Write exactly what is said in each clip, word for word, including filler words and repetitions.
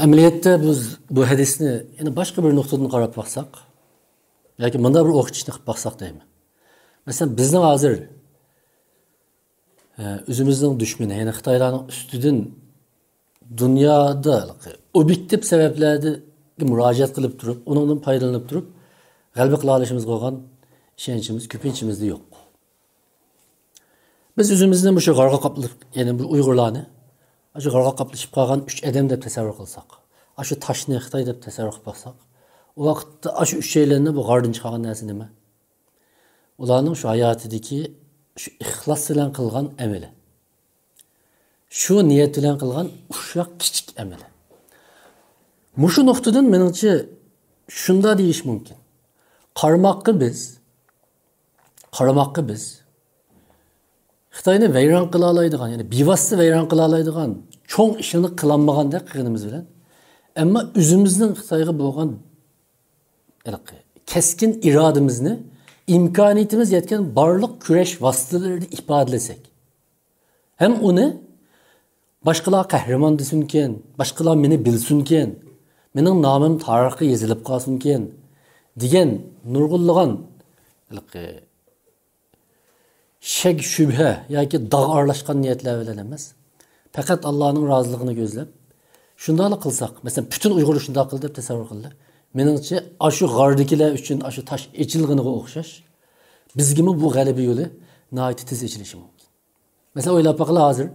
ئەمەلىيەتتە بىز بۇ ھەدىسنى يەنە باشقا بىر نۇقتىدىن قاراپ باقساق، ياكى مۇنداق بىر ئوخشىتىشنى قىلىپ باقساق دەيمەن. مەسىلەن، بىزنىڭ ھازىر، ئە، ئۆزىمىزنىڭ دۈشمىنى، يەنى خىتايلارنىڭ ئۈستىدىن دۇنيادا ئوبيېكتىپ سەۋەبلەرگە مۇراجىئەت قىلىپ تۇرۇپ، ئۇنىڭدىن پايدىلىنىپ تۇرۇپ، غەلىبە قىلالىشىمىزغا بولغان ئىشەنچىمىز كۆپىنچىمىزدە يوق. بىز ئۆزىمىزنى مۇشۇ غارغا قاپلىشىپ، يەنى بۇ ئۇيغۇرلارنى شۇ غارغا قاپلىشىپ قالغان ئۈچ ئادەم دەپ تەسەۋۋۇر قىلساق، ئاشۇ تاشنى خىتاي دەپ تەسەۋۋۇر قىلىپ باقساق، ئۇ ۋاقىتتا ئاشۇ ئۈچەيلەننى بۇ غاردىن چىقارغان نەرسە نېمە؟ ئۇلارنىڭ شۇ ھاياتىدىكى شۇ ئىخلاس بىلەن قىلغان ئەمىلى، شۇ نىيەت بىلەن قىلغان ئۇششاق كىچىك ئەمىلى. مۇشۇ نۇقتىدىن مېنىڭچە شۇنداق دېيىش مۇمكىن. قارىماققا بىز، قارىماققا بىز خىتاينى ۋەيران قىلالايدىغان، يەنى بىۋاسىتە ۋەيران قىلالايدىغان چوڭ ئىشلارنى قىلالمىغاندەك قىلغىنىمىز بىلەن، ئەمما ئۆزىمىزنىڭ خىتايغا بولغان ھېلىقى كەسكىن ئىرادىمىزنى ئىمكانىيىتىمىز يەتكەن بارلىق كۈرەش ۋاسىتىلىرىدە ئىپادىلىسەك، ھەم ئۇنى باشقىلار قەھرىمان دېسۇنكەن، باشقىلار مېنى بىلسۇنكەن، مېنىڭ نامىم تارىخقا يېزىلىپ قالسۇنكەن دېگەن نۇرغۇنلىغان ھېلىقى شەك، شۈبھە ياكى داغ ئارىلاشقان نىيەتلەر بىلەن ئەمەس، پەقەت ئاللانىڭ رازىلىقىنى كۆزلەپ، شۇنداقلا قىلساق، مەسىلەن، پۈتۈن ئۇيغۇرلار شۇنداق قىلدى دەپ تەسەۋۋۇر قىلدى. مېنىڭچە، ئاشۇ غاردىكىلەر ئۈچۈن ئاشۇ تاش ئېچىلغىنىغا ئوخشاش، بىزگىمۇ بۇ غەلىبە يولى ناھايىتى تېز ئېچىلىشى مۇمكىن. مەسىلەن، ئويلاپ باقىلا ھازىر.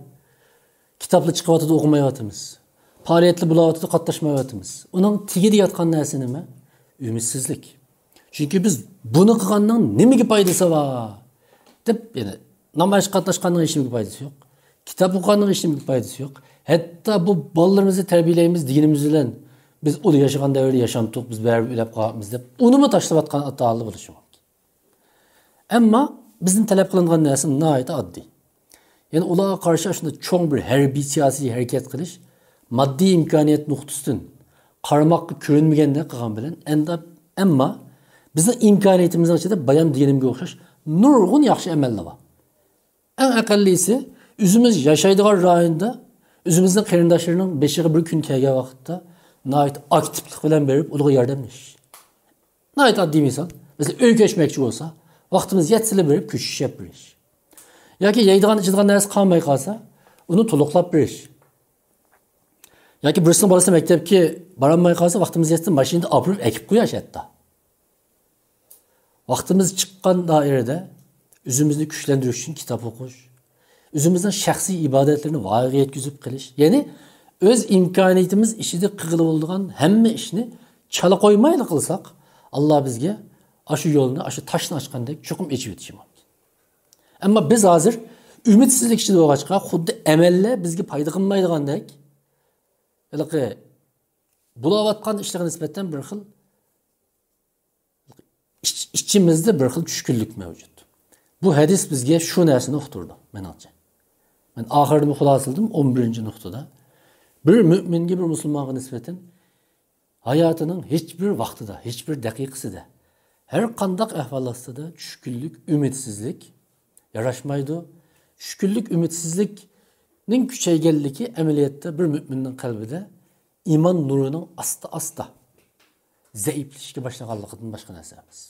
كىتابلا چىقىۋاتىدۇ، ئوقۇمايۋاتىمىز. پائالىيەتلا بولاۋاتىدۇ، قاتناشمايۋاتىمىز. ئۇنىڭ تېگىدە ياتقان نەرسە نېمە؟ ئۈمىدسىزلىك. چۈنكى بىز بۇنى قىلغاننىڭ نېمىگە پايدىسى بار؟ دەپ، يەنى نامايىشقا قاتناشقاننىڭ ھېچنېمىگە پايدىسى يوق. كىتاب ئوقۇغاننىڭ ھېچنېمىگە پايدىسى يوق. ھەتتا بۇ بالىلىرىمىزنى تەربىيەلەيمىز دېگىنىمىز بىلەن، بىز ئۇ ياشىغان دەۋردە ياشامتۇق، بىز بەرىبىر ئۆلۈپ قالامىز دەپ، ئۇنىمۇ تاشلاۋاتقان ئاتا-ئانىلار بولۇشى مۇمكىن. ئەمما بىزدىن تەلەپ قىلىنغان نەرسە ناھايىتى ئاددىي. يەنى ئۇلارغا قارشى شۇنداق چوڭ بىر ھەربىي سىياسىي ھەرىكەت قىلىش، ماددىي ئىمكانىيەت نۇقتىسىدىن قارىماققا كۆرۈنمىگەندەك قىلغان بىلەن، ئەمدا، ئەمما بىزنىڭ ئىمكانىيىتىمىزنىڭ ئىچىدە بايام دېگىنىمگە ئوخشاش نۇرغۇن ياخشى ئەمەللەر بار. ئەڭ ئەقەللىسى، ئۆزىمىز ياشايدىغان رايوندا ئۆزىمىزنىڭ قېرىنداشلىرىنىڭ بېشىغا بىر كۈن كەلگەن ۋاقىتتا ناھايىتى ئاكتىپلىق بىلەن بېرىپ ئۇلارغا ياردەملىشىش. ناھايىتى ئاددىي مىسال. مەسىلەن، ئۆي كۆچمەكچى بولسا، ۋاقتىمىز يەتسىلا بېرىپ كۆچۈش ئېلىپ بېرىش. ياكى يەيدىغان، ئىچىدىغان نەرسە قالماي قالسا، ئۇنى تولۇقلاپ بېرىش. ياكى بىرسىنىڭ بالىسى مەكتەپكە بارالماي قالسا، ۋاقتىمىز يەتسە ماشىنىدا ئاپىرىپ ئەكىپ قويۇش ھەتتا. ۋاقتىمىز چىققان دائىرىدە ئۆزىمىزنى كۈچلەندۈرۈش ئۈچۈن كىتاب ئوقۇش، ئۆزىمىزنىڭ شەخسىي ئىبادەتلىرىنى ۋايىغا يەتكۈزۈپ قىلىش، يەنى ئۆز ئىمكانىيىتىمىز ئىچىدە قىلغىلى بولىدىغان ھەممە ئىشنى چالا قويمايلا قىلساق، ئاللا بىزگە ئاشۇ يولنى، ئاشۇ تاشنى ئاچقاندەك چوقۇم ئېچىۋېتىشى مۇمكىن. ئەمما بىز ھازىر ئۈمىدسىزلىك ئىچىدە بولغاچقا، خۇددى ئەمەللەر بىزگە پايدا قىلمايدىغاندەك، ھېلىقى بولاۋاتقان ئىشلارغا نىسبەتەن بىر خىل ئىچ-، ئىچىمىزدە بىر خىل چۈشكۈنلۈك مەۋجۇت. بۇ ھەدىس بىزگە شۇ نەرسىنى ئۇقتۇردى، مېنىڭچە. مەن ئاخىرىدا خۇلاسىلىدىم، ئون بىرىنچى نۇقتىدا. بىر مۆمىنگە، بىر مۇسۇلمانغا نىسبەتەن ھاياتىنىڭ ھېچ بىر ۋاقتىدا، ھېچ بىر دەقىقىسىدە، ھەر قانداق ئەھۋال ئاستىدا چۈشكۈنلۈك، ئۈمىدسىزلىك ياراشمايدۇ. چۈشكۈنلۈك، ئۈمىدسىزلىكنىڭ كۈچەيگەنلىكى ئەمەلىيەتتە بىر مۆمىننىڭ قەلبىدە ئىمان نۇرىنىڭ ئاستا-ئاستا زەئىپلىشىشكە باشلىغانلىقىدىن باشقا نەرسە ئەمەس.